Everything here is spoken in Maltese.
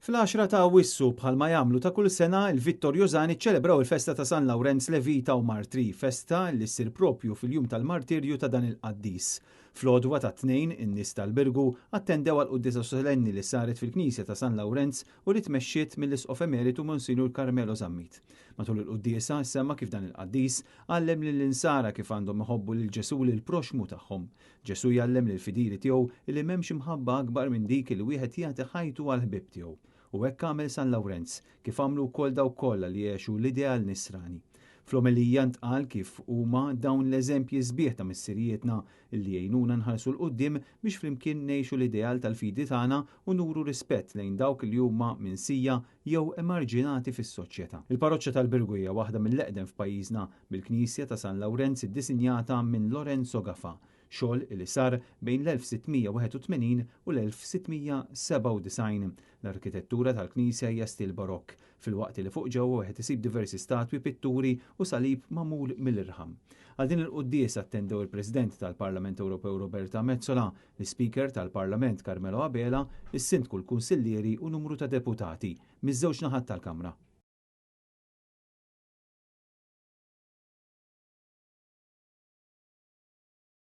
Fl-għaxra ta' Awwissu, bħalma jagħmlu ta' kull sena, il-Vittorjosani ċċelebraw il-festa ta' San Lawrenz Levita u Martri, festa li ssir propju fil-jum tal-martirju ta' dan il-qaddis. Fl-għodwa tat-Tnejn, in-nies tal-Birgu attendew għall-quddiesa solenni li saret fil-Knisja ta' San Lawrenz u li tmexxiet mill-Isqof Emeritu Monsinjur Carmelo Zammit. Matul il-quddiesa ssemma kif dan il-qaddis għallem lill-Insara kif għandhom iħobbu lil Ġesù lill-proxxmu tagħhom. Ġesù jgħallem lill-fidili tiegħu li m'hemmx imħabba akbar minn dik li wieħed jagħti ħajtu għall-ħbieb tiegħu. U hekk għamel San Lawrenz, kif għamlu wkoll dawk kollha li għexu l-ideal nisrani. Fl-omelija ntqal kif huma dawn l-eżempji sbieħ ta' missirijietna li jgħinuna nħarsu 'l quddiem biex flimkien ngħixu l-ideal tal-fidi tagħna u nuru rispett lejn dawk li huma minsija jew emarġinati fis-soċjetà. Il-parroċċa tal-Birgu hija waħda mill-eqdem f'pajjiżna, bil-knisja ta' San Lawrenz iddisinjata minn Lorenzo Gafà, xogħol li sar bejn l-1681 u l-1697. L-arkitettura tal-knisja hija stil Barokk, filwaqt li fuq ġewwa wieħed isib diversi statwi, pitturi u salib magħmul mill-irħam. Għal din il-quddiesa attendew il-President tal-Parlament Ewropew Roberta Metsola, l-Ispeaker tal-Parlament Carmelo Abela, is-Sindku l-Kunsillieri u numru ta' deputati miż-żewġ naħat tal-Kamra.